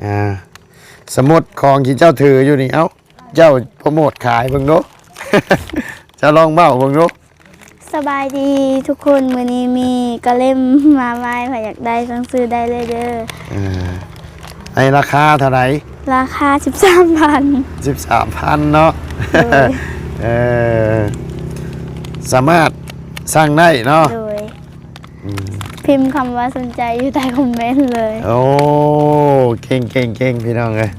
ອ່າ ສະໝຸດຂອງທີ່ເຈົ້າຖືຢູ່ນີ້ ເອົ້າ ເຈົ້າໂປຣໂມດຂາຍເບິ່ງດູ ເຈົ້າລອງເວົ້າເບິ່ງດູ. ສະບາຍດີທຸກຄົນ ມື້ນີ້ມີກະເລັມມາໃໝ່ ໃຜຢາກໄດ້ສັ່ງຊື້ໄດ້ເລີຍເດີ. ເອີ ໃນລາຄາເທົ່າໃດ? ລາຄາສິບສາມພັນ ສິບສາມພັນເນາະ. ໂດຍ ເອີ ສາມາດສັ່ງໄດ້ເນາະ. ໂດຍ ອືມ ພິມຄຳວ່າສົນໃຈຢູ່ໃຕ້ຄອມເມັນເລີຍ. ໂອ້ ເກັ່ງໆໆ ພີ່ນ້ອງເອີຍ.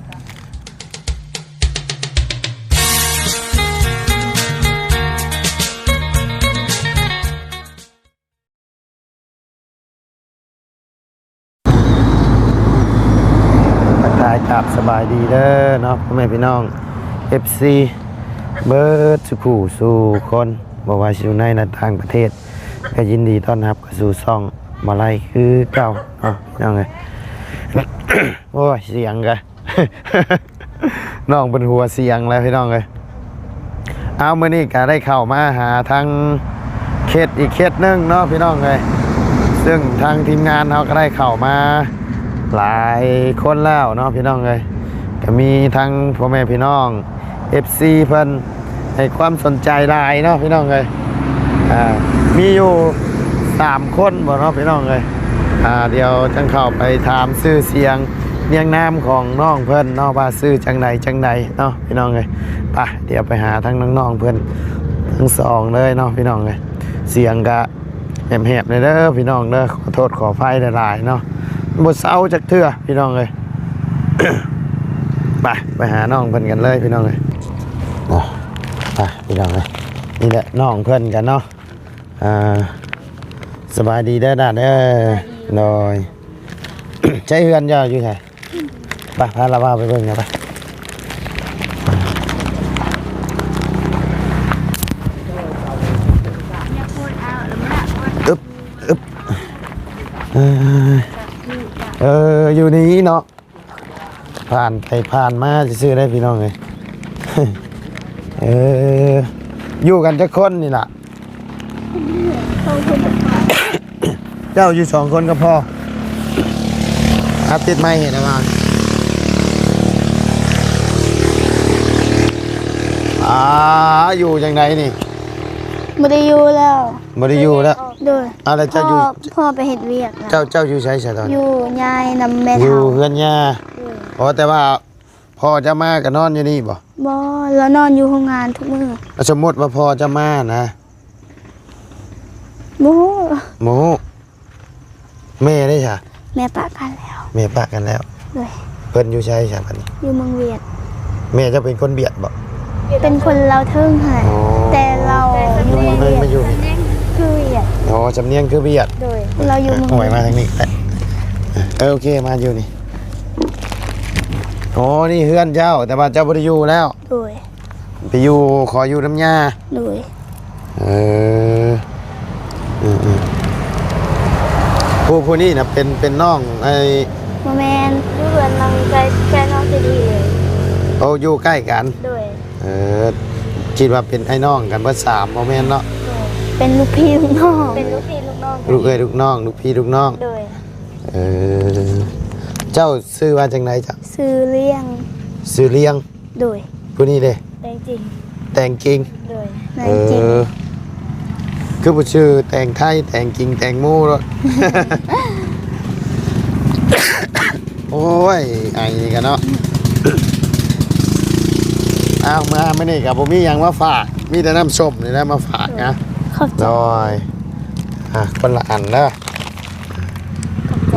ທັກທາຍກັບສະບາຍດີເດີເນາະ ພໍ່ແມ່ພີ່ນ້ອງ ເອັຟຊີ ເບິດສູ່ຄູ່ສູ່ຄົນ ບໍ່ວ່າຊິຢູ່ໃນ ແລະ ຕ່າງປະເທດ ກໍຍິນດີຕ້ອນຮັບເຂົ້າສູ່ຊ່ອງບໍ່ໄລຄືເກົ່າເນາະ ພີ່ນ້ອງເອີຍ. ໂອ້ຍ ສຽງກະ ນ້ອງເພິ່ນຫົວສຽງແລ້ວ ພີ່ນ້ອງເອີຍ. ເອົາ ມື້ນີ້ກະໄດ້ເຂົ້າມາຫາທາງເຂດອີກເຂດໜຶ່ງເນາະ ພີ່ນ້ອງເອີຍ ເຊິ່ງທາງທີມງານເຮົາກໍໄດ້ເຂົ້າມາຫຼາຍຄົນແລ້ວເນາະ ພີ່ນ້ອງເອີຍ. ກໍມີທັງພໍ່ແມ່ພີ່ນ້ອງ ເອັຟຊີ ເພິ່ນໃຫ້ຄວາມສົນໃຈຫຼາຍເນາະ ພີ່ນ້ອງເອີຍ. ອ່າ ມີຢູ່ສາມຄົນບໍເນາະ ພີ່ນ້ອງເອີຍ. ອ່າ ດຽວຈັ່ງເຂົ້າໄປຖາມຊື່ສຽງນຽງນາມຂອງນ້ອງເພິ່ນເນາະ ວ່າຊື່ຈັ່ງໃດຈັ່ງໃດເນາະ ພີ່ນ້ອງເອີຍ. ໄປ ດຽວໄປຫາທາງນ້ອງໆເພິ່ນທັງສອງເລີຍເນາະ ພີ່ນ້ອງເອີຍ. ສຽງກະ ແຫບໆ ແດ່ເດີພີ່ນ້ອງເດີ ຂໍໂທດຂໍອະໄພຫຼາຍໆເນາະ ບໍ່ເຊົາຈັກເທື່ອພີ່ນ້ອງເອີຍ. ໄປ ໄປຫານ້ອງເພິ່ນກັນເລີຍພີ່ນ້ອງເອີຍ. ໄປພີ່ນ້ອງເອີຍ ນີ້ແຫຼະນ້ອງເພິ່ນກັນເນາະ. ອ່າ ສະບາຍດີເດີ ດາດເດີ. ໂດຍ ໃຊ້ເຮືອນເຈົ້າຢູ່ໃສ? ໄປ ພາລາວາໄປເບິ່ງນະໄປ. ອຶບ ອຶບ ເອີ ເອີ ຢູ່ນີ້ເນາະ ຜ່ານໄປຜ່ານມາຊື່ໆ ໄດ໋ພີ່ນ້ອງເອີຍ. ເອີ ຢູ່ກັນຈັກຄົນນີ້ລະ? ສອງຄົນກັບພໍ່. ເຈົ້າຢູ່ສອງຄົນກັບພໍ່? ອາ ຕິດໄມໃຫ້ນະວ່າ. ອາ ຢູ່ຈັ່ງໃດນີ້? ບໍ່ໄດ້ຢູ່ແລ້ວ. ບໍ່ໄດ້ຢູ່ແລ້ວ? ໂດຍ. ອາ ແລ້ວເຈົ້າຢູ່ ພໍ່ ພໍ່ໄປເຮັດວຽກລະ. ເຈົ້າ ເຈົ້າຢູ່ໃສຊະຕອນ? ຢູ່ຍາຍນຳແມ່ເຖົ້າ. ຢູ່ເຮືອນຍ່າ. ໂດຍ. ອໍ ແຕ່ວ່າພໍ່ເຈົ້າມາກໍນອນຢູ່ນີ້ບໍ? ບໍ່ ລາວນອນຢູ່ໂຮງງານທຸກມື້. ສົມມຸດວ່າພໍ່ເຈົ້າມານະ? ບໍ່ຮູ້. ບໍ່ຮູ້. ແມ່ເດ້ຊະ? ແມ່ປະກັນແລ້ວ. ແມ່ປະກັນແລ້ວ. ໂດຍ. ເພິ່ນຢູ່ໃສຊະບັດນີ້? ຢູ່ເມືອງຫວຽດ. ແມ່ເຈົ້າເປັນຄົນຫວຽດບໍ? ເປັນຄົນລາວເທິງຫັ້ນແຫຼະ. ອໍ ແຕ່ລາວຢູ່ເມືອງຫວຽດ. ມາຢູ່ ຄືຫວຽດ. ອໍ ສຳນຽງຄືຫວຽດ. ໂດຍ. ລາວຢູ່ເມືອງຫວຽດ. ເອົາໄວ້ມາທາງນີ້. ເອີ ໂອເຄ ມາຢູ່ນີ້. ອໍ ນີ້ເຮືອນເຈົ້າ ແຕ່ວ່າເຈົ້າບໍ່ໄດ້ຢູ່ແລ້ວ. ໂດຍ. ໄປຢູ່ ຂໍຢູ່ນຳຍ່າ. ໂດຍ. ເອີ ອືມໆ ຜູ້ ຜູ້ນີ້ນະເປັນ ເປັນນ້ອງໄອ້ ບໍ່ແມ່ນ ຢູ່ເຮືອນຫຼັງໃກ້ ໃກ້ນ້ອງເຈດີເລີຍ. ໂອ້ ຢູ່ໃກ້ກັນ. ໂດຍ. ເອີ ຄິດວ່າເປັນອ້າຍນ້ອງກັນເບິດສາມ ບໍ່ແມ່ນເນາະ. ໂດຍ. ເປັນລູກພີ່ລູກນ້ອງ. ເປັນລູກພີ່ລູກນ້ອງ. ລູກເອື້ອຍລູກນ້ອງ ລູກພີ່ລູກນ້ອງ. ໂດຍ. ເອີ ເຈົ້າຊື່ວ່າຈັ່ງໃດເຈົ້າ? ຊື່ລຽງ. ຊື່ລຽງ. ໂດຍ. ຜູ້ນີ້ເດ້? ແຕງຈິງ. ແຕງຈິງ. ໂດຍ. ແຕງຈິງ. ເອີ ຄືບໍ່ຊື່ແຕງໄທ ແຕງຈິງ ແຕງໂມໂລດ. ໂອ້ຍ ໄອນີ້ກະເນາະ. ອ້າວ ມາມື້ນີ້ກະບໍ່ມີຫຍັງມາຝາກ ມີແຕ່ນ້ຳສົ້ມນີ້ແຫຼະມາຝາກນະ. ຂອບໃຈ. ໂດຍ. ອ່ະ ຄົນລະອັນເດີ.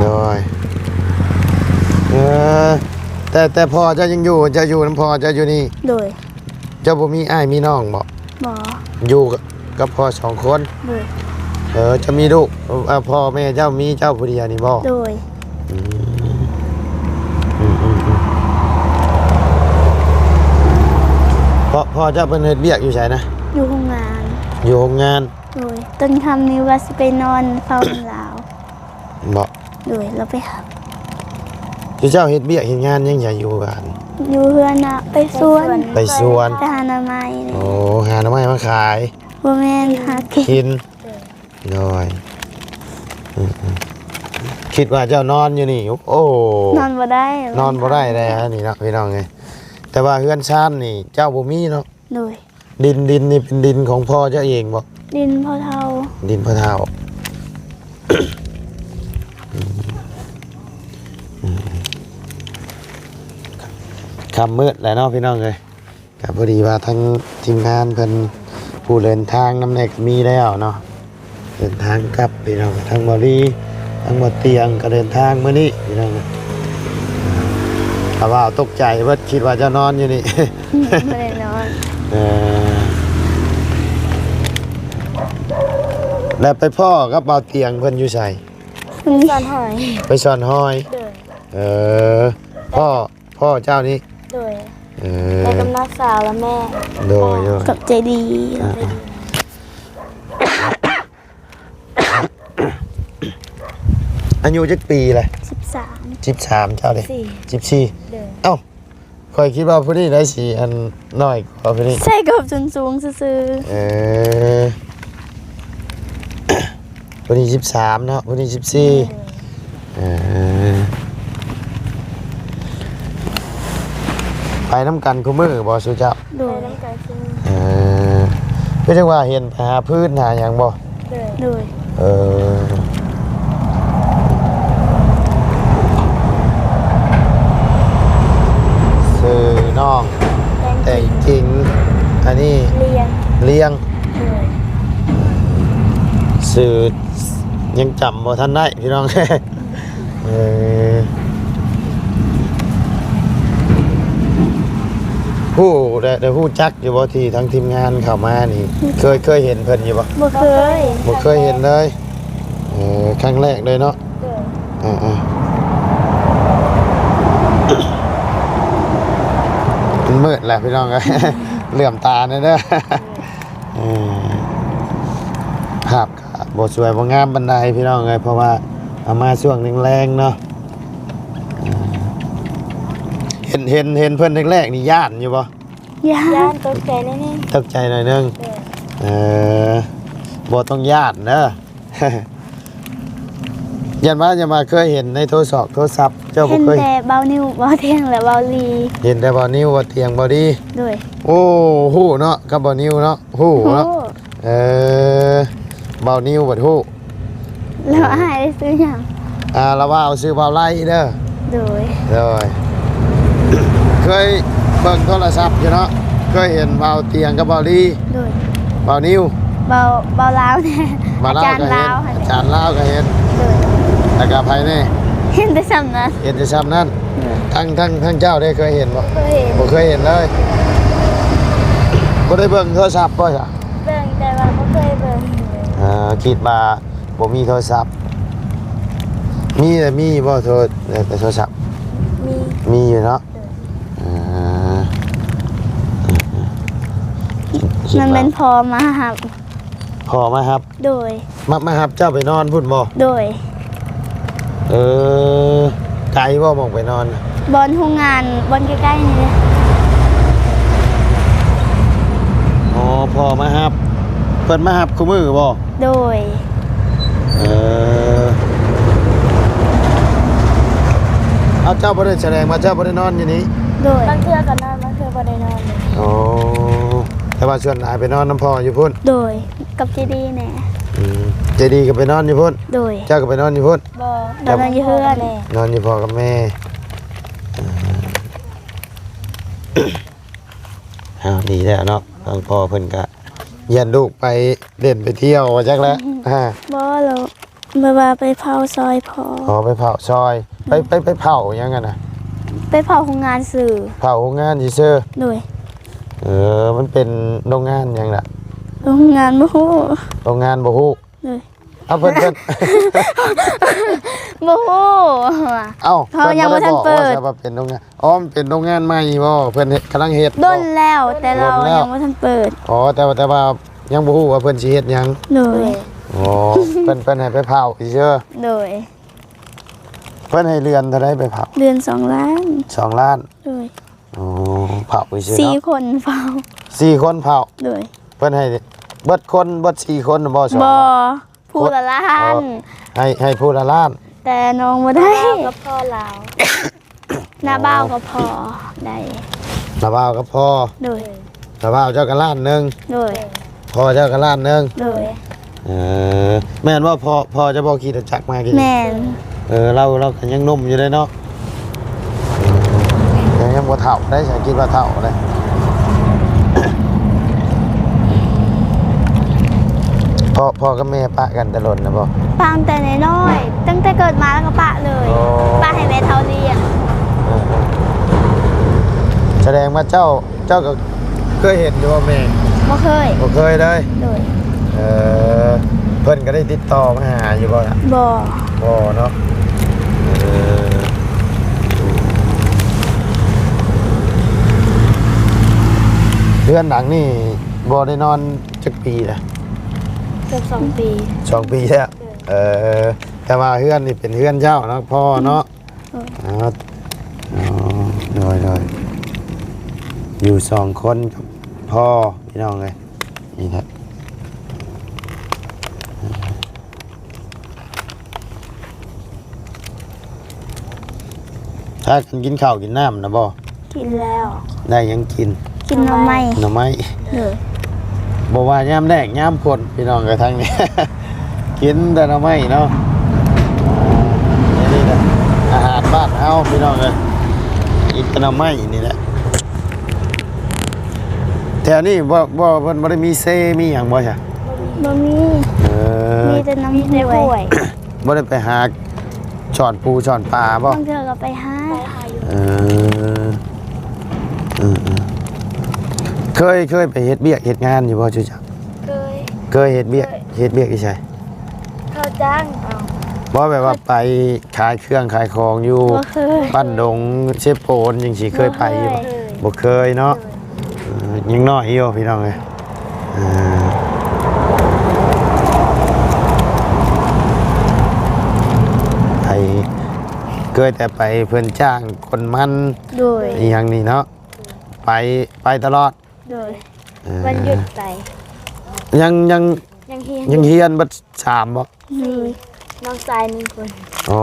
ໂດຍ. ເອີ ແຕ່ ແຕ່ພໍ່ເຈົ້າຍັງຢູ່ ເຈົ້າຢູ່ນຳພໍ່ເຈົ້າຢູ່ນີ້? ໂດຍ. ເຈົ້າບໍ່ມີອ້າຍມີນ້ອງບໍ? ບໍ່. ຢູ່ກັບພໍ່ສອງຄົນ? ໂດຍ. ເອີ ເຈົ້າມີລູກ ເອີ ພໍ່ແມ່ເຈົ້າມີເຈົ້າຜູ້ດຽວນີ້ບໍ? ໂດຍ. ອືມ ອືມ ອືມ ອືມ ພໍ່ ພໍ່ເຈົ້າເພິ່ນເຮັດວຽກຢູ່ໃສນະ? ຢູ່ໂຮງງານ. ຢູ່ໂຮງງານ? ໂດຍ. ຕອນຄ່ຳນີ້ວ່າຊິໄປນອນເຝົ້ານຳລາວ. ບໍ? ໂດຍ ລາວໄປຫາ. ເຈົ້າເຮັດວຽກເຮັດງານຫຍັງ ຢູ່ບ້ານ? ຢູ່ເຮືອນນະ ໄປສວນ. ໄປສວນ. ໄປຫາໜໍ່ໄມ້. ໂອ້ ຫາໜໍ່ໄມ້ມາຂາຍ? ບໍ່ແມ່ນ ຫາກິນ. ກິນ. ໂດຍ. ອືມ ອືມ. ຄິດວ່າເຈົ້ານອນຢູ່ນີ້ ໂອ້ ນອນບໍ່ໄດ້ ນອນບໍ່ໄດ້ແລ້ວນີ້ເນາະ ພີ່ນ້ອງເອີຍ. ແຕ່ວ່າເຮືອນຊານນີ້ເຈົ້າບໍ່ມີເນາະ? ໂດຍ. ດິນ ດິນນີ້ເປັນດິນຂອງພໍ່ເຈົ້າເອງບໍ່? ດິນພໍ່ເຖົ້າ. ດິນພໍ່ເຖົ້າ. ອືມ ອືມ ຄ່ຳມືດແລ້ວເນາະ ພີ່ນ້ອງເອີຍ. ກໍພໍດີວ່າທາງທີມງານເພິ່ນ ຜູ້ເດີນທາງນຳແດ່ກໍມີແລ້ວເນາະ ເດີນທາງກັບ ພີ່ນ້ອງ. ທາງບ່າວລີ ທາງບ່າວຕຽງກໍເດີນທາງມື້ນີ້ ພີ່ນ້ອງ. ຖ້າວ່າຕົກໃຈເບິດ ຄິດວ່າເຈົ້ານອນຢູ່ນີ້ ບໍ່ໄດ້ນອນ. ເອີ ແລ້ວໄປພໍ້ກັບບ່າວຕຽງເພິ່ນຢູ່ໃສ? ເພິ່ນໄປສ້ອນຫອຍ. ໄປສ້ອນຫອຍ. ໂດຍ. ເອີ ພໍ່ ພໍ່ເຈົ້ານີ້? ໂດຍ. ເອີ ໄປກັບນ້າສາວ ແລະ ແມ່. ໂດຍ ໂດຍ. ຂອບໃຈດີ. ອ່າ ອາຍຸຈັກປີລະ? ສິບສາມ. ສິບສາມ ເຈົ້າເດ? ສິບສີ່. ໂດຍ. ເອົ້າ ຂ້ອຍຄິດວ່າຜູ້ນີ້ໄດ້ຊິອັນນ້ອຍກວ່າຜູ້ນີ້. ໃສ່ເກີບສົ້ນສູງຊື່ໆ. ເອີ ຜູ້ນີ້ສິບສາມເນາະ ຜູ້ນີ້ສິບສີ່. ເອີ ໄປນຳກັນຄູ່ມື້ບໍ່ສູ່ເຈົ້າ? ໂດຍ. ໄປນຳກັນຄູ່ມື້. ເອີ ຄືຈັ່ງວ່າເຫັນໄປຫາພື້ນຫາຫຍັງບໍ່? ໂດຍ. ເອີ ຊື່ນ້ອງ ແຕງຈິງ ອັນນີ້ ລຽງ ລຽງ. ໂດຍ. ຊື່ຍັງຈຳບໍ່ທັນໄດ້ພີ່ນ້ອງ. ເອີ ຮູ້ ໄດ້ ໄດ້ຮູ້ຈັກຢູ່ບໍ່ ທີ່ທາງທີມງານເຂົ້າມານີ້? ເຄີຍ ເຄີຍເຫັນເພິ່ນຢູ່ບໍ່? ບໍ່ເຄີຍ. ບໍ່ເຄີຍເຫັນເລີຍ. ເອີ ຄັ້ງແລກເລີຍເນາະ. ເອີ ເອີ ມັນມືດແລ້ວພີ່ນ້ອງເອີຍ ເຫຼື້ອມຕາແດ່ເດີ. ເອີ ພາບກໍບໍ່ສວຍບໍ່ງາມປານໃດພີ່ນ້ອງເອີຍ ເພາະວ່າເຮົາມາຊ່ວງແລງໆເນາະ. ເອີ ເຫັນ ເຫັນ ເຫັນເພິ່ນແລກໆນີ້ຢ້ານຢູ່ບໍ່? ຢ້ານ. ຢ້ານ ຕົກໃຈໜ້ອຍໜຶ່ງ. ຕົກໃຈໜ້ອຍໜຶ່ງ. ເອີ ເອີ ບໍ່ຕ້ອງຢ້ານເດີ. ຢ້ານວ່າ ຢ້ານວ່າເຄີຍເຫັນໃນໂທລະສັບ ໂທລະສັບ ເຈົ້າບໍ່ເຄີຍ? ເຫັນແຕ່ບ່າວນິວ ບ່າວຕຽງ ແລະ ບ່າວລີ. ເຫັນແຕ່ບ່າວນິວ ບ່າວຕຽງ ບ່າວລີ. ໂດຍ. ໂອ້ ຮູ້ເນາະ ກັບບ່າວນິວເນາະ ຮູ້ເນາະ. ຮູ້. ເອີ ບ່າວນິວບັດຮູ້. ແລ້ວອ້າຍຊື່ຫຍັງ? ອ່າ ລາວວ່າເອົາຊື່ບ່າວໄລເດີ. ໂດຍ. ໂດຍ. ເຄີຍເບິ່ງໂທລະສັບຢູ່ເນາະ ເຄີຍເຫັນບ່າວຕຽງກັບບ່າວລີ. ໂດຍ. ບ່າວນິວ ບ່າວ ບ່າວລາວແດ່ ບ່າວລາວກໍເຫັນ ອາຈານລາວ ອາຈານລາວກໍເຫັນ. ໂດຍ. ແລ້ວກໍໃຜແດ່? ເຫັນແຕ່ຊ່ຳນັ້ນ. ເຫັນແຕ່ຊ່ຳນັ້ນ. ໂດຍ. ທັງ ທັງ ທັງເຈົ້າເດ້ເຄີຍເຫັນບໍ່? ບໍ່ເຄີຍເຫັນ. ບໍ່ເຄີຍເຫັນເລີຍ. ບໍ່ໄດ້ເບິ່ງໂທລະສັບບໍ່ຊະ? ເບິ່ງ ແຕ່ວ່າບໍ່ເຄີຍເບິ່ງ. ອ່າ ຄິດວ່າບໍ່ມີໂທລະສັບ. ມີແຫຼະ ມີບໍ່ໂທ ໂທລະສັບ? ມີ ມີຢູ່ເນາະ. ເອີ ມັນແມ່ນພໍ່ມາຮັບ. ພໍ່ມາຮັບ? ໂດຍ. ມາ ມາຮັບເຈົ້າໄປນອນພຸ້ນບໍ່? ໂດຍ. ເອີ ໄກບໍ່ໝ່ອງໄປນອນ? ບ່ອນໂຮງງານ ບ່ອນໃກ້ໆນີ້ເດ້. ອໍ ພໍ່ມາຮັບ. ເພິ່ນມາຮັບຄູ່ມື້ບໍ່? ໂດຍ. ເອີ ເອົາ ເຈົ້າບໍ່ໄດ້ ສະແດງວ່າເຈົ້າບໍ່ໄດ້ນອນຢູ່ນີ້? ໂດຍ. ບາງເທື່ອກໍນອນ ບາງເທື່ອບໍ່ໄດ້ນອນ. ໂອ້ ແຕ່ວ່າສ່ວນຫຼາຍໄປນອນນຳພໍ່ຢູ່ພຸ້ນ? ໂດຍ. ກັບເຈດີແດ່. ອືມ ເຈດີກໍໄປນອນຢູ່ພຸ້ນ? ໂດຍ. ເຈົ້າກໍໄປນອນຢູ່ພຸ້ນ? ບໍ່ ນອນຢູ່ເຮືອນ. ນອນຢູ່ພໍ່ກັບແມ່. ເອີ ເອົາ ດີແລ້ວເນາະ ທາງພໍ່ເພິ່ນກະຢ້ານລູກໄປຫຼິ້ນໄປທ່ຽວວ່າຈັກແຫຼະ. ອືມ ອ່າ ບໍ່ ແບບວ່າໄປເຝົ້າຊ່ອຍພໍ່. ອໍ ໄປເຝົ້າຊ່ອຍ. ໄປ ໄປ ໄປເຝົ້າຫຍັງຫັ້ນນະ? ໄປເຝົ້າໂຮງງານຊື່. ເຝົ້າໂຮງງານຊື່. ໂດຍ. ເອີ ມັນເປັນໂຮງງານຫຍັງລະ? ໂຮງງານບໍ່ຮູ້. ໂຮງງານບໍ່ຮູ້. ໂດຍ. ເອົາ ເພິ່ນ ເພິ່ນ ບໍ່ຮູ້. ເອົ້າ ເຂົາຍັງບໍ່ທັນເປີດ. ເພິ່ນບໍ່ໄດ້ບອກວ່າເປັນໂຮງງານ. ອໍ ມັນເປັນໂຮງງານໃໝ່ບໍ່? ເພິ່ນເຮັດ ກຳລັງເຮັດບໍ່? ດົນແລ້ວ ແຕ່ລາວຍັງບໍ່ທັນເປີດ. ອໍ ແຕ່ວ່າ ແຕ່ວ່າຍັງບໍ່ຮູ້ວ່າເພິ່ນຊິເຮັດຫຍັງ. ໂດຍ. ອໍ ເພິ່ນ ເພິ່ນໃຫ້ໄປເຝົ້າຊື່. ໂດຍ. ເພິ່ນໃຫ້ເດືອນເທົ່າໃດໄປເຝົ້າ? ເດືອນສອງລ້ານ. ສອງລ້ານ. ໂດຍ. ໂອ້ ເຝົ້າຊື່ເນາະ. ສີ່ຄົນເຝົ້າ. ສີ່ຄົນເຝົ້າ. ໂດຍ. ເພິ່ນໃຫ້ເບິດຄົນ ເບິດສີ່ຄົນບໍ່? ບໍ່ ຜູ້ລະລ້ານ. ອໍ ໃຫ້ ໃຫ້ຜູ້ລະລ້ານ. ແຕ່ ແຕ່ນ້ອງບໍ່ໄດ້ ນ້າບ່າວກັບພໍ່ລາວ ນ້າບ່າວກັບພໍ່ໄດ້ ນ້າບ່າວກັບພໍ່ ໂດຍ ນ້າບ່າວເຈົ້າກໍລ້ານໜຶ່ງ ໂດຍ ພໍ່ເຈົ້າກໍລ້ານໜຶ່ງ ໂດຍ ເອີ ແມ່ນບໍ່ ພໍ່ ພໍ່ເຈົ້າບໍ່ຂີ່ລົດຈັກມາກີ້? ແມ່ນ ເອີ ລາວ ລາວກໍຍັງໜຸ່ມຢູ່ເດ້ເນາະ ຍັງ ຍັງບໍ່ເຖົ້າໄດ໋ ສາ ຄິດວ່າເຖົ້າໄດ໋. ພໍ່ ພໍ່ກັບແມ່ປະກັນແຕ່ດົນແລ້ວບໍ່? ປະຕັ້ງແຕ່ນ້ອຍໆ ຕັ້ງແຕ່ເກີດມາແລ້ວກໍປະເລີຍ ໂອ້ ປະໃຫ້ແມ່ເຖົ້າລ້ຽງ ເອີ ເອີ ສະແດງວ່າເຈົ້າ ເຈົ້າກໍເຄີຍເຫັນຢູ່ບໍ່ແມ່? ບໍ່ເຄີຍ ບໍ່ເຄີຍເລີຍ ໂດຍ ເອີ ເພິ່ນກໍໄດ້ຕິດຕໍ່ມາຫາຢູ່ບໍ່ລະ? ບໍ່ ບໍ່ເນາະ ເອີ ເຮືອນຫຼັງນີ້ບໍ່ໄດ້ນອນຈັກປີລະ? ເກືອບສອງປີ ສອງປີແລ້ວ ໂດຍ ເອີ ແຕ່ວ່າເຮືອນນີ້ເປັນເຮືອນເຈົ້າເນາະ ພໍ່ເນາະ ເອີ ອໍ ໂດຍ ໂດຍ ຢູ່ສອງຄົນກັບພໍ່ ພີ່ນ້ອງເອີຍ ນີ້ແຫຼະ ພາກັນກິນເຂົ້າກິນນ້ຳນະບໍ່? ກິນແລ້ວ ໄດ້ຫຍັງກິນ? ກິນໜໍ່ໄມ້ ໜໍ່ໄມ້ ໂດຍ ບໍ່ວ່າຍາມແລ້ງຍາມຝົນ ພີ່ນ້ອງເອີຍ ທາງນີ້ ກິນແຕ່ໜໍ່ໄມ້ເນາະ ອັນນີ້ແຫຼະອາຫານບ້ານເຮົາ ພີ່ນ້ອງເອີຍ ກິນແຕ່ໜໍ່ໄມ້ນີ້ແຫຼະ ແຖວນີ້ບໍ່ ບໍ່ ເພິ່ນບໍ່ໄດ້ມີເຊມີຫຍັງບໍ່ຊະ? ບໍ່ມີ ເອີ ມີແຕ່ນ້ຳຫ້ວຍ ບໍ່ໄດ້ໄປຫາຊ່ອນປູຊ່ອນປາບໍ່? ບາງເທື່ອກໍໄປຫາ ເອີ ເອີ ເອີ ເຄີຍ ເຄີຍໄປເຮັດວຽກເຮັດງານຢູ່ບໍ່? ເຄີຍ ເຄີຍເຮັດວຽກ ເຮັດວຽກຢູ່ໃສ? ເຂົາຈ້າງເອົາ ບໍ່ ແບບວ່າໄປຂາຍເຄື່ອງຂາຍຂອງຢູ່ ບໍ່ເຄີຍ ບ້ານດົງເຊໂປນຈັ່ງຊີ້ ເຄີຍໄປຢູ່ບໍ່? ບໍ່ເຄີຍ ບໍ່ເຄີຍເນາະ ເອີ ຍັງນ້ອຍຢູ່ ພີ່ນ້ອງເອີຍ ເອີ ໄປ ເຄີຍແຕ່ໄປເພິ່ນຈ້າງຂົນມັນ ໂດຍ ອີ່ຫຍັງນີ້ເນາະ ໄປ ໄປຕະຫຼອດ ໂດຍ ເອີ ວັນຢຸດໄປ ຍັງ ຍັງ ຍັງຮຽນ ຍັງຮຽນເບິດສາມບໍ່? ໂດຍ ນ້ອງຊາຍໜຶ່ງຄົນ ອໍ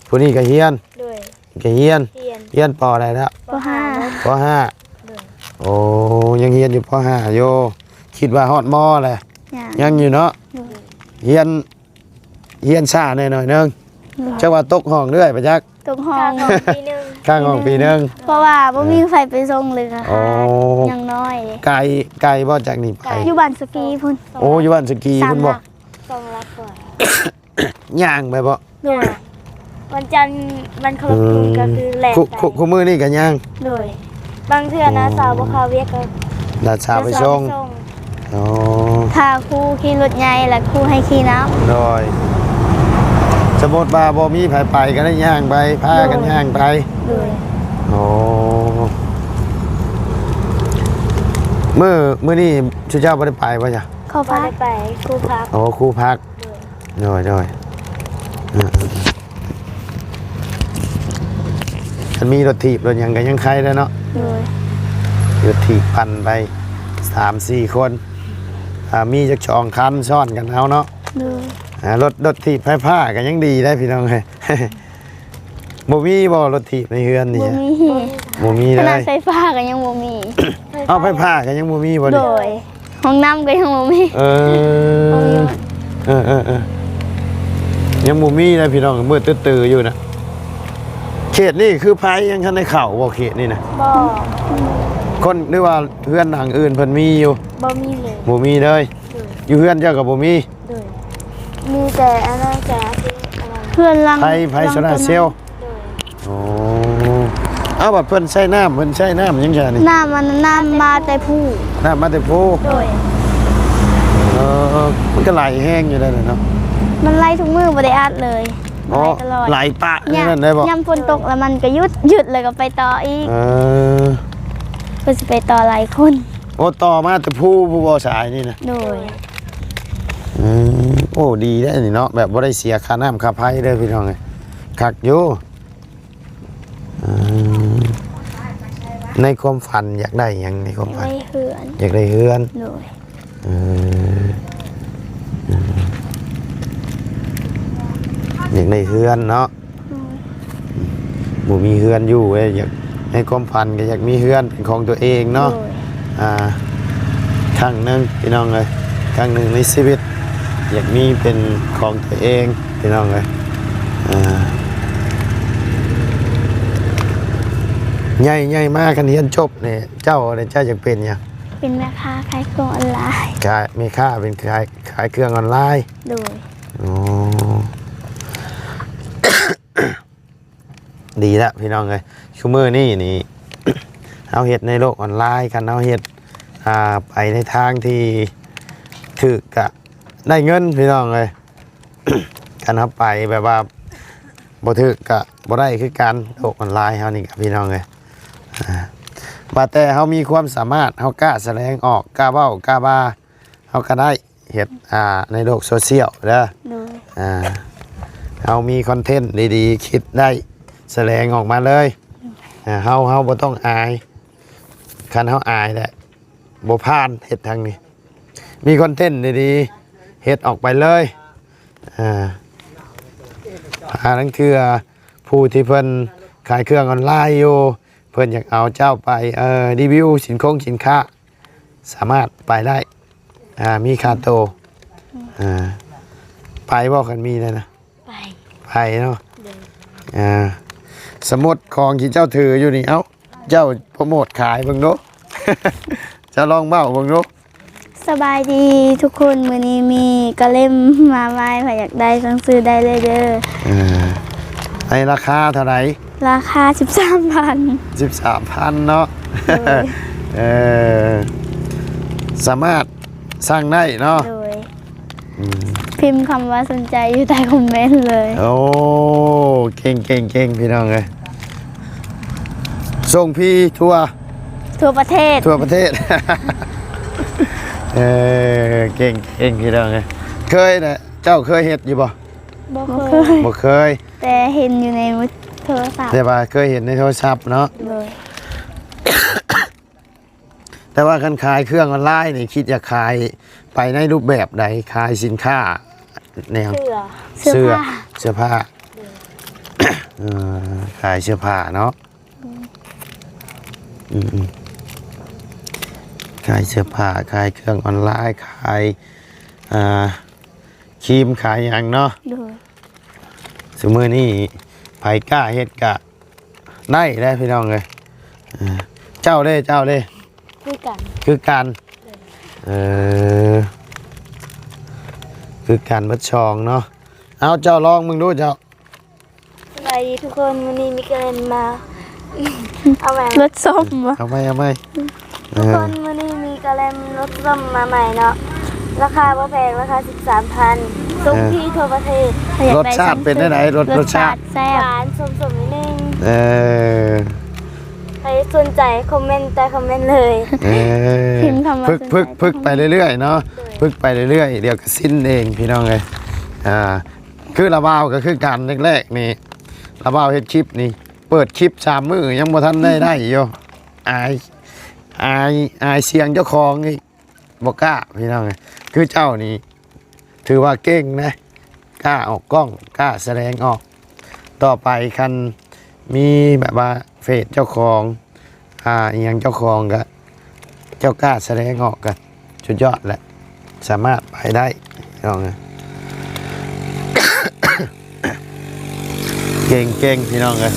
ຜູ້ນີ້ກໍຮຽນ ໂດຍ ກໍຮຽນ ຮຽນ ຮຽນ ປໍ ໃດແລ້ວ? ປໍຫ້າ ປໍຫ້າ ໂດຍ ໂອ້ ຍັງຮຽນຢູ່ປໍຫ້າຢູ່ ຄິດວ່າຮອດມໍແລ້ວ ຍັງ ຍັງຢູ່ເນາະ ໂດຍ ຮຽນ ຮຽນຊ້າແດ່ໜ້ອຍໜຶ່ງ ໂດຍ ຈັກວ່າຕົກຫ້ອງເລື້ອຍປະຈັກ ຕົກຫ້ອງ ຄ້າງຫ້ອງປີໜຶ່ງ ຄ້າງຫ້ອງປີໜຶ່ງ ເພາະວ່າບໍ່ມີໃຜໄປສົ່ງເລີຍ ອໍ ຍັງນ້ອຍ ໄກ ໄກບໍ່ຈາກນີ້ໄປ? ຢູ່ບ້ານສະກີພຸ້ນ ໂອ້ ຢູ່ບ້ານສະກີພຸ້ນບໍ່? ສອງຫຼັກກວ່າ ຍ່າງໄປບໍ່? ໂດຍ ວັນຈັນ ວັນເຄົາລົບທຸງກໍຄືແລ່ນໄປ ຄູ່ ຄູ່ມື້ນີ້ກໍຍ່າງ ໂດຍ ບາງເທື່ອນ້າສາວບໍ່ເຂົ້າວຽກກໍ ນ້າສາວໄປສົ່ງ ອໍ ພາຄູຂີ່ລົດໃຫຍ່ ແລະຄູໃຫ້ຂີ່ນຳ ໂດຍ ສົມມຸດວ່າບໍ່ມີໃຜໄປກໍໄດ້ຍ່າງໄປ ພາກັນຍ່າງໄປ ໂດຍ ໂອ້ ມື້ ມື້ນີ້ຊຸເຈົ້າບໍ່ໄດ້ໄປບໍ່ຈະ? ເຂົ້າພັກ ບໍ່ໄດ້ໄປ ຄູພັກ ອໍ ຄູພັກ ໂດຍ ໂດຍ ໂດຍ ເອີ ເອີ ເອີ ຄັນມີລົດຖີບລົດຫຍັງກໍຍັງໄຄແດ່ເນາະ ໂດຍ ລົດຖີບປັ່ນໄປສາມສີ່ຄົນ ຖ້າມີຈັກສອງຄັນຊ້ອນກັນເອົາເນາະ ໂດຍ ອ່າ ລົດ ລົດຖີບໄຟຟ້າກໍຍັງດີໄດ໋ ພີ່ນ້ອງເອີຍ. ບໍ່ມີບໍ່ລົດຖີບໃນເຮືອນນີ້? ບໍ່ມີ ບໍ່ມີເລີຍ ຂະໜາດໄຟຟ້າກໍຍັງບໍ່ມີ. ເອົາ ໄຟຟ້າກໍຍັງບໍ່ມີບໍ່ນີ້? ໂດຍ ຫ້ອງນ້ຳກໍຍັງບໍ່ມີ. ເອີ ເອີ ເອີ ເອີ ຍັງບໍ່ມີເລີຍພີ່ນ້ອງ ມືດຕື້ໆຢູ່ນະ. ເຂດນີ້ຄືໄຟຍັງທັນໄດ້ເຂົ້າບໍ່ ເຂດນີ້ນະ? ບໍ່ ຄົນ ຫຼືວ່າເຮືອນຫຼັງອື່ນເພິ່ນມີຢູ່? ບໍ່ມີເລີຍ ບໍ່ມີເລີຍ. ໂດຍ ຢູ່ເຮືອນເຈົ້າກໍບໍ່ມີ? ໂດຍ ມີແຕ່ອັນນັ້ນ ແຕ່ອັນທີ່ອັນນັ້ນ ເຮືອນຫຼັງ ໄຟ ໄຟໂຊລາເຊວ. ໂດຍ ໂອ້ ເອົາ ບັດເພິ່ນໃຊ້ນ້ຳ ເພິ່ນໃຊ້ນ້ຳຫຍັງຊະນີ້? ນ້ຳ ອັນ ນ້ຳມາແຕ່ພູ ນ້ຳມາແຕ່ພູ. ໂດຍ ເອີ ມັນກໍໄຫຼແຮງຢູ່ໄດ໋ເນາະ ມັນໄຫຼທຸກມື້ ບໍ່ໄດ້ອັດເລີຍ. ອໍ ໄຫຼຕະແນວນັ້ນໄດ້ບໍ່? ຍາມຝົນຕົກແລ້ວມັນກໍຢຸດ ຢຸດແລ້ວກໍໄປຕໍ່ອີກ. ເອີ ເພິ່ນຊິໄປຕໍ່ຫຼາຍຄົນ. ໂອ້ ຕໍ່ມາແຕ່ພູພຸ້ນບໍ່ ສາຍນີ້ນະ? ໂດຍ ອືມ ໂອ້ ດີເດ້ນີ້ເນາະ ແບບບໍ່ໄດ້ເສຍຄ່ານ້ຳຄ່າໄຟເດີພີ່ນ້ອງເອີຍ ຄັກຢູ່. ອືມ ໃນຄວາມຝັນຢາກໄດ້ຫຍັງ ໃນຄວາມຝັນ? ຢາກໄດ້ເຮືອນ ຢາກໄດ້ເຮືອນ. ໂດຍ ເອີ ເອີ ເອີ ເອີ ຢາກໄດ້ເຮືອນເນາະ ໂດຍ ບໍ່ມີເຮືອນຢູ່ເດ້ ຢາກ ໃນຄວາມຝັນກໍຢາກມີເຮືອນເປັນຂອງຕົວເອງເນາະ ໂດຍ ອ່າ ຄັ້ງໜຶ່ງພີ່ນ້ອງເອີຍ ຄັ້ງໜຶ່ງໃນຊີວິດ ຢາກມີເປັນຂອງຕົວເອງພີ່ນ້ອງເອີຍ ອ່າ ໃຫຍ່ ໃຫຍ່ມາຄັນຮຽນຈົບນີ້ ເຈົ້າ ເຈົ້າຢາກເປັນຫຍັງ? ເປັນແມ່ຄ້າຂາຍຂອງອອນລາຍ ຂາຍ ແມ່ຄ້າເປັນຂາຍ ຂາຍເຄື່ອງອອນລາຍ ໂດຍ ອໍ ດີລະພີ່ນ້ອງເອີຍ ຊຸມື້ນີ້ນີ້ ເຮົາເຮັດໃນໂລກອອນລາຍ ຄັນເຮົາເຮັດ ອ່າ ໄປໃນທາງທີ່ຖືກກະໄດ້ເງິນພີ່ນ້ອງເອີຍ ຄັນເຮົາໄປແບບວ່າບໍ່ຖືກກະບໍ່ໄດ້ຄືກັນ ໂລກອອນລາຍເຮົານີ້ກະພີ່ນ້ອງເອີຍ ອ່າ ວ່າແຕ່ເຮົາມີຄວາມສາມາດ ເຮົາກ້າສະແດງອອກ ກ້າເວົ້າ ກ້າວ່າ ເຮົາກໍໄດ້ເຮັດ ອ່າ ໃນໂລກໂຊຊຽວເດີ ໂດຍ ອ່າ ເຮົາມີຄອນເທັນດີໆ ຄິດໄດ້ສະແດງອອກມາເລີຍ ອ່າ ເຮົາ ເຮົາບໍ່ຕ້ອງອາຍ ຄັນເຮົາອາຍແຫຼະ ບໍ່ຜ່ານເຮັດທາງນີ້ ມີຄອນເທັນດີໆ ເຮັດອອກໄປເລີຍ ອ່າ ຫາລາງເທື່ອຜູ້ທີ່ເພິ່ນຂາຍເຄື່ອງອອນລາຍຢູ່ ເພິ່ນຢາກເອົາເຈົ້າໄປ ເອີ ຣີວິວສິນຄົງສິນຄ້າ ສາມາດໄປໄດ້ ອ່າ ມີຄ່າໂຕ ອືມ ອ່າ ໄປບໍ່ ຄັນມີແລ້ວນະ? ໄປ ໄປເນາະ ໂດຍ ອ່າ ສະໝຸດຂອງທີ່ເຈົ້າຖືຢູ່ນີ້ ເອົ້າ ເຈົ້າໂປຣໂມດຂາຍເບິ່ງດູ ເຈົ້າລອງເວົ້າເບິ່ງດູ. ສະບາຍດີທຸກຄົນ ມື້ນີ້ມີກະເລັມມາໃໝ່ ໃຜຢາກໄດ້ສັ່ງຊື້ໄດ້ເລີຍເດີ ເອີ ໃນລາຄາເທົ່າໃດ? ລາຄາສິບສາມພັນ ສິບສາມພັນເນາະ ໂດຍ ເອີ ສາມາດສັ່ງໄດ້ເນາະ ໂດຍ ອືມ ພິມຄຳວ່າສົນໃຈຢູ່ໃຕ້ຄອມເມັນເລີຍ ໂອ້ ເກັ່ງໆໆ ພີ່ນ້ອງເອີຍ ສົ່ງຟຣີທົ່ວ ທົ່ວປະເທດ ທົ່ວປະເທດ ເອີ ເກັ່ງໆ ພີ່ນ້ອງເອີຍ ເຄີຍນະ ເຈົ້າເຄີຍເຮັດຢູ່ບໍ່? ບໍ່ເຄີຍ ບໍ່ເຄີຍ ແຕ່ເຫັນຢູ່ໃນໂທລະສັບ ແຕ່ວ່າເຄີຍເຫັນໃນໂທລະສັບເນາະ ໂດຍ ແຕ່ວ່າຄັນຂາຍເຄື່ອງອອນລາຍນີ້ ຄິດຢາກຂາຍໄປໃນຮູບແບບໃດ? ຂາຍສິນຄ້າແນວ ເສື້ອ ເສື້ອ ເສື້ອຜ້າ ເອີ ຂາຍເສື້ອຜ້າເນາະ ອືມ ອືມ ຂາຍເສື້ອຜ້າ ຂາຍເຄື່ອງອອນລາຍ ຂາຍ ອ່າ ຄຣີມ ຂາຍຫຍັງເນາະ ໂດຍ ຊຸມື້ນີ້ໃຜກ້າເຮັດກະໄດ້ແລ້ວພີ່ນ້ອງເອີຍ ເອີ ເຈົ້າເດ້ ເຈົ້າເດ້ ຄືກັນ ຄືກັນ ເອີ ຄືກັນເບິດສອງເນາະ ເອົາ ເຈົ້າລອງເບິ່ງດູເຈົ້າ ສະບາຍດີທຸກຄົນ ມື້ນີ້ມີກະແລັມມາ ເອົາໃໝ່ ລົດສົ້ມບໍ່ ເອົາໃໝ່ ເອົາໃໝ່ ທຸກຄົນ ເອີ ມື້ນີ້ມີກະແລັມລົດສົ້ມມາໃໝ່ເນາະ ລາຄາບໍ່ແພງ ລາຄາສິບສາມພັນ ສົ່ງ ເອີ ຟຣີທົ່ວປະເທດ ລົດຊາດເປັນແນວໃດ? ລົດ ລົດຊາດ ແຊບ ຫວານສົ້ມໆ ໜ້ອຍໜຶ່ງ ເອີ ໃຜສົນໃຈຄອມເມັນໃຕ້ຄອມເມັນເລີຍ ເອີ ພິມຄຳວ່າ ຝຶກ ຝຶກ ຝຶກໄປເລື້ອຍໆເນາະ ໂດຍ ຝຶກໄປເລື້ອຍໆ ດຽວກໍຊິນເອງພີ່ນ້ອງເອີຍ ອ່າ ຄືລາວາວກໍຄືກັນ ແລກໆນີ້ ລາວາວເຮັດຄລິບນີ້ ເປີດຄລິບສາມມື້ຍັງບໍ່ທັນໄດ້ໄດ້ຢູ່ ອາຍ ອາຍ ອາຍສຽງເຈົ້າຂອງອີກ ບໍ່ກ້າພີ່ນ້ອງເອີຍ ຄືເຈົ້ານີ້ຖືວ່າເກັ່ງນະ ກ້າອອກກ້ອງ ກ້າສະແດງອອກ ຕໍ່ໄປຄັນມີແບບວ່າເຟສເຈົ້າຂອງ ອ່າ ອີ່ຫຍັງເຈົ້າຂອງກະ ເຈົ້າກ້າສະແດງອອກກະສຸດຍອດແຫຼະ ສາມາດໄປໄດ້ພີ່ນ້ອງເອີຍ ເກັ່ງໆ ພີ່ນ້ອງເອີຍ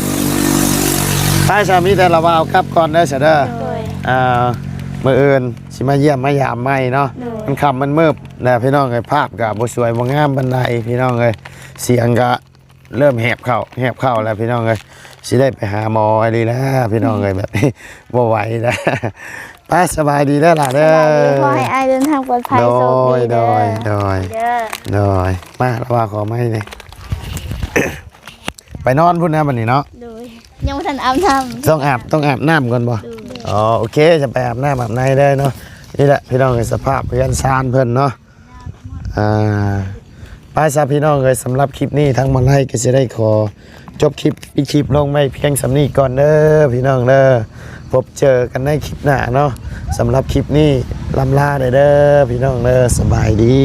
ໄປຊະ ມີແຕ່ລາວາວກັບກ່ອນເດີຊະເດີ ໂດຍ ອ່າ ມື້ອື່ນຊິມາຢ້ຽມມາຢາມໃໝ່ເນາະ ໂດຍ ມັນຄ່ຳມັນມືດແລ້ວພີ່ນ້ອງເອີຍ ພາບກະບໍ່ສວຍບໍ່ງາມປານໃດພີ່ນ້ອງເອີຍ ສຽງກະ ເລີ່ມແຫບເຂົ້າ ແຫບເຂົ້າແລ້ວພີ່ນ້ອງເອີຍ ຊິໄດ້ໄປຫາໝໍອີ່ຫຼີແລ້ວພີ່ນ້ອງເອີຍ ແບບນີ້ບໍ່ໄຫວແລ້ວ ໄປ ສະບາຍດີເດີຫຼ້າເດີ ສະບາຍດີ ຂໍໃຫ້ອ້າຍເດີນທາງປອດໄພ ໂດຍ ໂຊກດີເດີ ໂດຍ ໂດຍ ເດີ ໂດຍ ມາລະວ່າຂໍໄມ້ນີ້ ໄປນອນພຸ້ນນະບັດນີ້ເນາະ ໂດຍ ຍັງບໍ່ທັນອາບນ້ຳ ຕ້ອງອາບ ຕ້ອງອາບນ້ຳກ່ອນບໍ່? ໂດຍ ອໍ ໂອເຄ ຈະໄປອາບນ້ຳອາບໃນເດີເນາະ ນີ້ແຫຼະພີ່ນ້ອງເອີຍ ສະພາບເຮືອນຊານເພິ່ນເນາະ ອ່າ ໄປຊະພີ່ນ້ອງເອີຍ ສຳລັບຄລິບນີ້ທາງໝໍໄລກໍຊິໄດ້ຂໍຈົບຄລິບ ປິດຄລິບລົງໄວ້ພຽງສ່ຳນີ້ກ່ອນເດີພີ່ນ້ອງເດີ ພົບເຈີກັນໃນຄລິບໜ້າເນາະ ສຳລັບຄລິບນີ້ລ່ຳລາແດ່ເດີພີ່ນ້ອງເດີ ສະບາຍດີ.